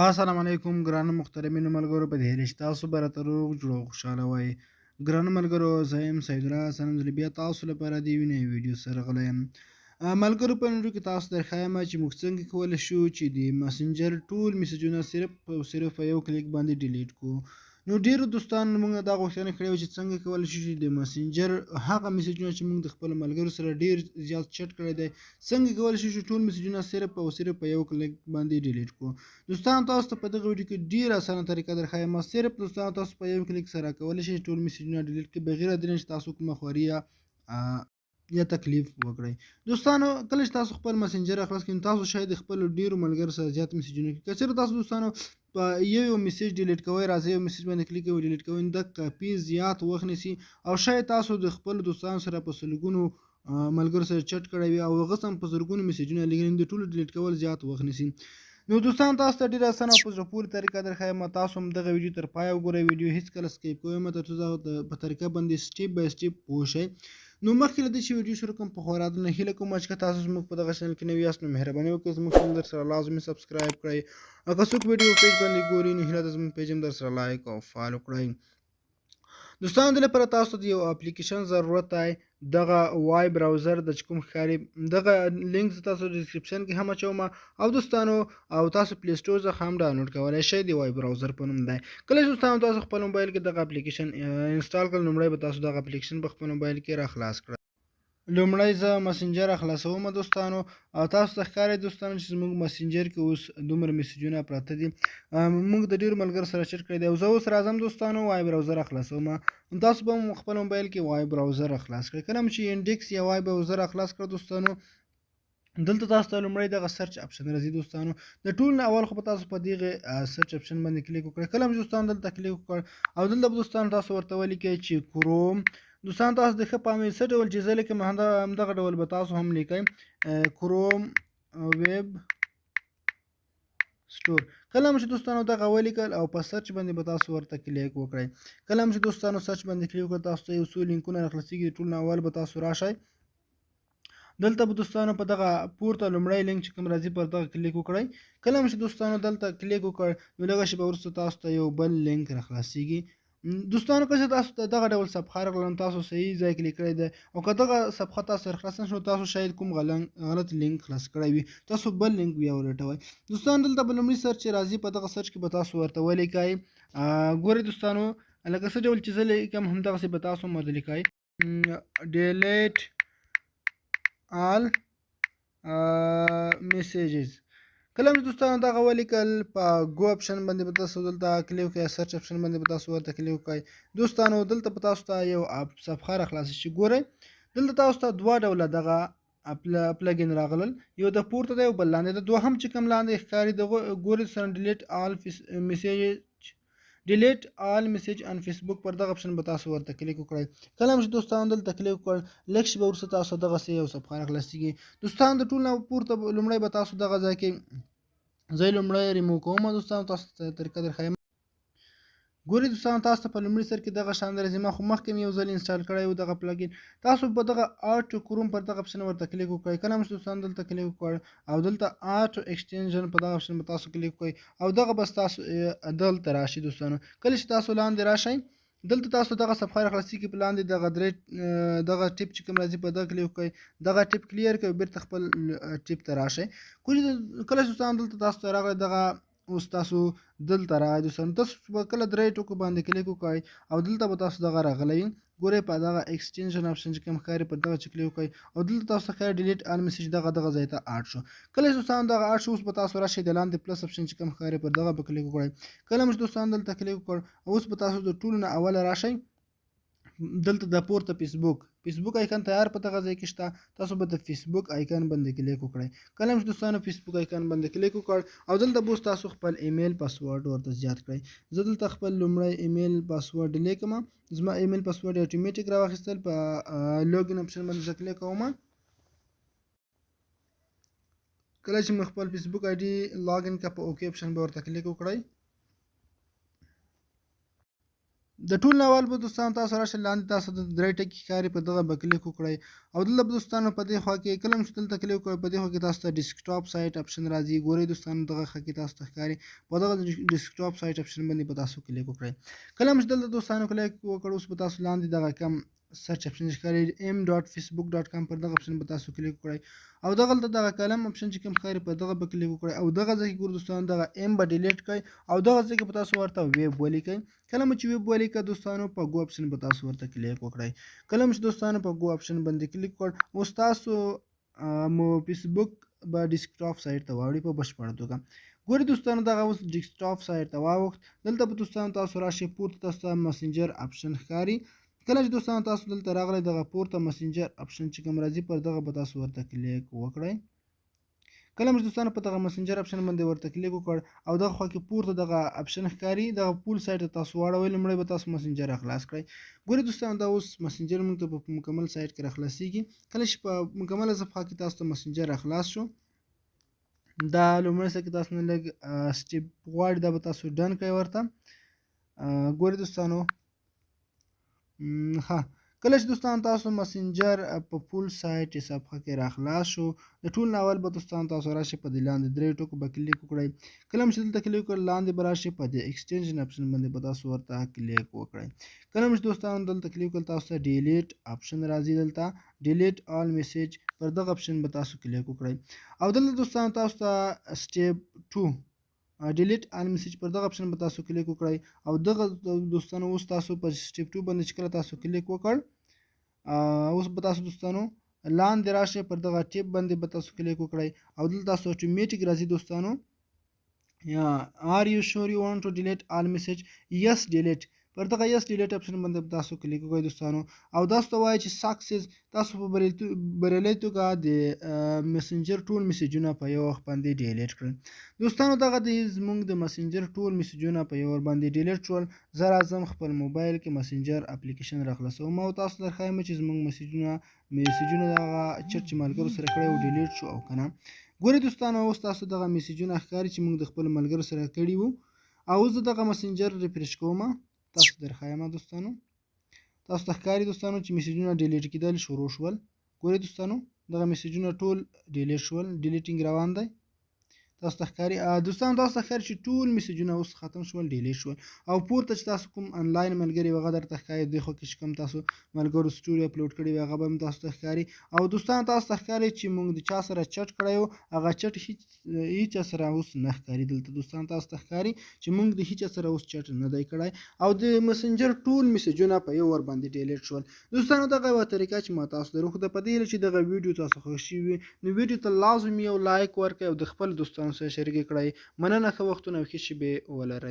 السلام علیکم ګرانو محترمینو ملګرو، په دې هیله چې تاسو به راته روغ جوړ او خوشحاله وئ. ګرانو ملګرو، زه یم سیدالله حسن ځل بیا تاسو لپاره د یوې نوې ویډیو سره راغلی یم. ملګرو، په ویډیو کې تاسو درښایم چې موږ څنګه کولی شو چې د مسنجر ټول میسجونه صرف او صرف په یو کلیک باندې ډیلیټ کړو. نو ډیرو دوستانو موږ دا غوښتنه کړې وه چې څنګه کولی شو چې د مسنجر هغه میسجونه چې موږ د خپلو ملګرو سره ډیر زیات چټ کړی دی، څنګه کولی شو چې ټول میسجونه صرف او صرف په یو کلیک باندې ډیلیټ کړو. دوستانو، تاسو ته په دغه ویډیو کې ډیر اسانه طریقه درښایم. صرف دوستانو تاسو په یو کلیک سره کولی شئ ټول میسجونه ډیلیټ کړئ بغیر د دې نه چې تاسو کومه خواري یا تکلیف وکړئ. دوستانو، کله چې تاسو خپل مسنجر خلاص کړئ، تاسو شاید خپل ډیرو ملګرو سره زیات میسجونه کړئ. که چېرې تاسو دوستانو په یو یو میسج ډیلیټ کوئ، راځئ یو میسج باندې کلیک کوئ، ډیلیټ کوئ، دا کافي زیات وخت نیسي او شاید تاسو د خپلو دوستانو سره په سلګونو ملګرو سره چټ کړی وي او هغه سم په زرګونو میسجونه لیږلي، د ټولو ډیلیټ کول زیات وخت نیسي. نو دوستان، تاسو ته ډیره اسانه او په زړه پورې طریقه درښایم. تاسو هم دغه ویډیو تر پایه وګورئ، ویډیو هیڅکله سکیپ کوئ مه، تر څو په طریقه باندې سټیپ بای سټیپ پوه شئ. نو مخکې له دې چې ویډیو شروع کړم، په خورا درنه هیله کوم چې که تاسو زموږ په دغه چینل کې نوي یاست، نو مهرباني وکړئ زموږ چینل در سره لازمي سبسکرایب کړئ، او که څوک ویډیو پیج باندې ګوري، نو هیله ده زموږ پیج هم در سره لایک او فالو کړئ. دوستانو، د لپاره تاسو ته یو اپلیکیشن ضرورت دی، دغه وای براوزر د چې کوم ښکاري، دغه لینک زه تاسو ډیسکریپشن کې هم اچوم او دوستانو او تاسو پلی سټور څخه هم ډاونلوډ کولی شئ، د وای براوزر په نوم دی. کله چې دوستانو تاسو خپل موبایل کې دغه اپلیکیشن انسټال کړل، لومړی به تاسو دغه اپلیکیشن په خپل موبایل کې را خلاص کړئ. لومړی زه مسنجر خلاصوم دوستانو، او تاسو ته ښکاري دوستانو چې زموږ مسنجر کې اوس دومره میسجونه پراته دي، موږ د ډېرو ملګرو سره چټ کړی دی. او زه اوس راځم دوستانو وای براوزر خلاصوم. تاسو به هم خپل موبایل کې وای براوزر خلاص کړئ. کله چې انډیکس یا وای براوزر خلاص کړ دوستانو، دلته تاسو ته لومړی دغه سرچ اپشن راځي. دوستانو، د ټول نه اول خو به تاسو په دغه سرچ اپشن باندې کلیک وکړئ. کله چې دوستانو دلته کلیک وکړ او دلته به دوستانو تاسو ورته ولیکئ چې کروم. دوستان، تاسو د ښه پام څه ډول چې زه لیکم همدغه ډول به تاسو هم لیکئ، کروم ویب سټور. کله هم چې دوستانو دغه ولیکل او په سرچ باندې به تاسو ورته کلیک وکړئ. کله هم چې دوستانو سرچ باندې کلیک وکړئ، تاسو ته یو څو لینکونه راخلاصېږي. ټول نه اول به تاسو راشئ دلته به دوستانو په دغه پورته لومړی لینک چې کوم راځي پر دغه کلیک وکړئ. کله هم چې دوستانو دلته کلیک وکړ، نو لږه شېبه وروسته تاسو ته یو بل لینک راخلاصېږي. دوستانو، که تاسو ته دغه ډول صفحه راغله، نو تاسو صحیح ځای کلیک کړی دی، او که دغه صفحه تاسو سره خلاصه نه شوه، تاسو شاید کوم غلط لینک خلاص کړی وي، تاسو بل لینک بیا ولټوئ. دوستانو، دلته به لومړي سرچ چې راځي په دغه سرچ کې به تاسو ورته ولیکئ. ګورئ دوستانو، لکه څه ډول چې زه لیکم همدغسې به تاسو هم ورته لیکئ، ډیلیټ آل میسیجز. کله چې دوستانو دغه ولیکل، په ګو اپشن باندې به تاسو دلته کلیک وکړئ، سرچ اپشن باندې به تاسو ورته کلیک وکړئ. دوستانو، دلته به تاسو ته یو صفحه راخلاصه شي. ګورئ دلته تاسو ته دوه ډوله دغه پلګین راغلل، یو د پورته دی او بل لاندې دی. دوهم چې کوم لاندې ښکاري دغه ګورئ سره ډیلیټ آل میسیج، ډیلیټ آل میسج آن فیسبوک، پر دغه اپشن به تاسو ورته کلیک وکړئ. کله هم چې دوستانو دلته کلیک وکړ، لږ شېبه وروسته تاسو دغسې یو صفحه راخلاصېږي. دوستانو، د ټول نه پورته لومړی به تاسو دغه ځای کې زه لومړی ریموو کوم. دوستانو، تاسو ته طریقه درښایم. ګورئ دوستانو، تاسو ته په لومړي سر کې دغه شان درځي. ما خو مخکې مې یو ځل انسټال کړی و دغه پلګین. تاسو په دغه آټو کروم پر دغه اپشن ورته کلیک وکړئ. کله هم چې دوستانو دلته کلیک وکړ او دلته آټو ایکسټینشن په دغه اپشن به تاسو کلیک وکړئ او دغه به ستاسو دلته راشي. دوستانو، کله چې تاسو لاندې راشئ، دلته تاسو دغه صفحه راخلاصېږي. په لاندې دغه درې دغه ټیپ چې کوم راځي په دغه کلیک وکړئ، دغه ټیپ کلیر کړئ، بېرته خپل ټیپ ته راشئ. کله چې دوستانو دلته تاسو ته راغلی دغه اوس تاسو دلته راغی. دوستانو، تاسو به کله درې ټکو باندې کلیک وکړئ او دلته به تاسو دغه راغلی وي. ګورئ په دغه ایکسټینشن اپشن چې کوم ښکاري پر دغه چې کلیک وکړئ او دلته تاسو ته ښکاري ډیلیټ آل میسج، دغه ځای ته آډ شو. کله چې دوستانو دغه آډ شو، اوس به تاسو راشئ د لاندې پلس اپشن چې کوم ښکاري پر دغه به کلیک وکړئ. کله چې دوستانو دلته کلیک وکړ، اوس به تاسو د ټولو نه اوله راشئ دلته د پورته فیسبوک آیکن تیار په دغه ځای کې شته، تاسو به د فیسبوک آیکن باندې کلیک وکړئ. کله چې دوستانو فیسبوک آیکن باندې کلیک وکړ او دلته به اوس تاسو خپل ایمیل پاسورډ ورته زیات کړئ. زه دلته خپل لومړی ایمیل پاسورډ لیکم، زما ایمیل پاسورډ اتوماتیک راواخیستل، په لوګین اپشن باندې زه کلیک کوم. کله چې مې خپل فیسبوک آی ډي لاګین کړه، په اوکی اپشن به ورته کلیک وکړئ. د ټول نه اول به دوستانو تاسو راشئ، لاندې تاسو د درې ټکي ښکاري، په دغه به کلیک وکړئ. او دلته به دوستانو په دې خوا کې کله چې دلته کلیک وکړئ، په دې خوا کې تاسو ته ډیسکټاپ سایټ اپشن راځي. ګورئ دوستانو، دغه خوا کې تاسو ته ښکاري، په دغه ډیسکټاپ سایټ اپشن باندې به تاسو کلیک وکړئ. کله چې دلته دوستانو کلیک وکړ، اوس به تاسو لاندې دغه کم سرچ اپشن ښکاري m.facebook.com، پر دغه اپشن به تاسو کلیک وکړئ. او دغلته دغه قلم اپشن چې کوم ښکاري، په دغه به کلیک وکړئ. او دغه ځای کې ګور دوستانو، دغه m به ډیلیټ کړئ او دغه ځای کې به تاسو ورته ویب ولیکئ. کله مو چې ویب ولیکه دوستانو، په ګو اپشن به تاسو ورته کلیک وکړئ. کله مو چې دوستانو په ګو اپشن باندې کلیک وکړ، اوس تاسو مو فیسبوک به ډیسکټاپ سایټ ته واوړي په بشپړه توګه. ګوري دوستانو، دغه اوس ډیسکټاپ سایټ ته واوښت. دلته به دوستانو تاسو راشئ، پورته تاسو ته مسنجر اپشن ښکاري. کله چې دوستانو تاسو دلته راغلی، دغه پورته مسنجر اپشن چې کوم راځي، پر دغه به تاسو ورته کلیک وکړئ. کله چې دوستانو په دغه مسنجر اپشن باندې ورته کلیک وکړ، او دغه خوا کې پورته دغه اپشن ښکاري، دغه پول سایټ ته تاسو واړوئ. لومړی به تاسو مسنجر راخلاص کړئ. ګورئ دوستانو، دا اوس مسنجر موږ ته په مکمل سایټ کې راخلاصیږي. کله چې په مکمله صفحه کې تاسو ته مسنجر راخلاص شو، دا لومړی څه کې تاسو نه لږ سټیپ غواړي، دا به تاسو ډن کړئ ورته. ګورئ دوستانو، ښه، کله چې دوستان تاسو مسنجر په فول سایټ صفحه کې راخلاص شو، د ټول نه اول به دوستان تاسو راشئ، په دې لاندې درې ټکو به کلیک وکړئ. کله چې دلته کلیک وکړئ، لاندې به راشئ، په دې ایکسټینشن اپشن باندې به تاسو ورته کلیک وکړئ. کله چې دوستان دلته کلیک وکړئ، تاسو ته ډیلیټ اپشن راځي. دلته ډیلیټ آل میسج، پر دغه اپشن به تاسو کلیک وکړئ. او دلته دوستان تاسو ته سټیپ 2 ډیلیټ آل میسج، پر دغه اپشن به تاسو کلیک وکړئ. او دغه دوستانو اوس تاسو په سټیپ 2 باندې چې کله تاسو کلیک وکړ، اوس به تاسو دوستانو لاندې راشئ، پر دغه ټیپ باندې به تاسو کلیک وکړئ. او دلته تاسو اتوماتیک راځي دوستانو، یا ار یو شور یو وانټ ټو ډیلیټ آل میسج، یس ډیلیټ، پر دغه یس ډیلیټ اپشن باندې تاسو کلیک وکړئ دوستانو. او تاسو ته وایي چې سکسس، تاسو په بریالي توګه د مسنجر ټول میسجونه په یو وخت باندې ډیلیټ کړل. دوستانو، دغه د زموږ د مسنجر ټول میسجونه په یو وخت باندې ډیلیټ شول. زه راځم خپل موبایل کې مسنجر اپلیکیشن راخلاصوم او تاسو درښایم چې زموږ میسجونه دغه چټ چې ملګرو سره کړی و ډیلیټ شو او که نه. ګورئ دوستانو، اوس تاسو دغه میسجونه ښکاري چې موږ د خپلو ملګرو سره کړي وو. او زه دغه مسنجر ریفرش کوم، تاسو درښایم دوستانو. تاسو ته ښکاري دوستانو چې میسجونه ډیلیټ کېدل شروع شول. ګورئ دوستانو، دغه میسجونه ټول ډیلیټ شول، ډیلیټینګ روان دی. تاسو ته ښکاري دوستانو، تاسو ته ښکاري چې ټول میسجونه اوس ختم شول، ډیلیټ شول. او پورته چې تاسو کوم انلاین ملګري هغه درته ښکاري، دې خوا کې چې کوم تاسو ملګرو سټوري اپلوډ کړي وي هغه به هم تاسو ته ښکاري. او دوستانو تاسو ته ښکاري چې موږ د چا سره چټ کړی و، هغه چټ هیچا سره اوس نه ښکاري. دلته دوستانو تاسو ته ښکاري چې موږ د هیچا سره اوس چټ نه دی کړی، او د مسنجر ټول میسجونه په یو ور باندې ډیلیټ شول. دوستانو، دغه یوه طریقه چې ما تاسو ته وښوده. په دې هیله چې دغه ویډیو تاسو خوښ شوي وي، نو ویډیو ته لازم یو لایک ورکړئ او د خپل دوستانو سره شریک کړئ. مننه، ښه وختونه او ښې شېبې ولرئ.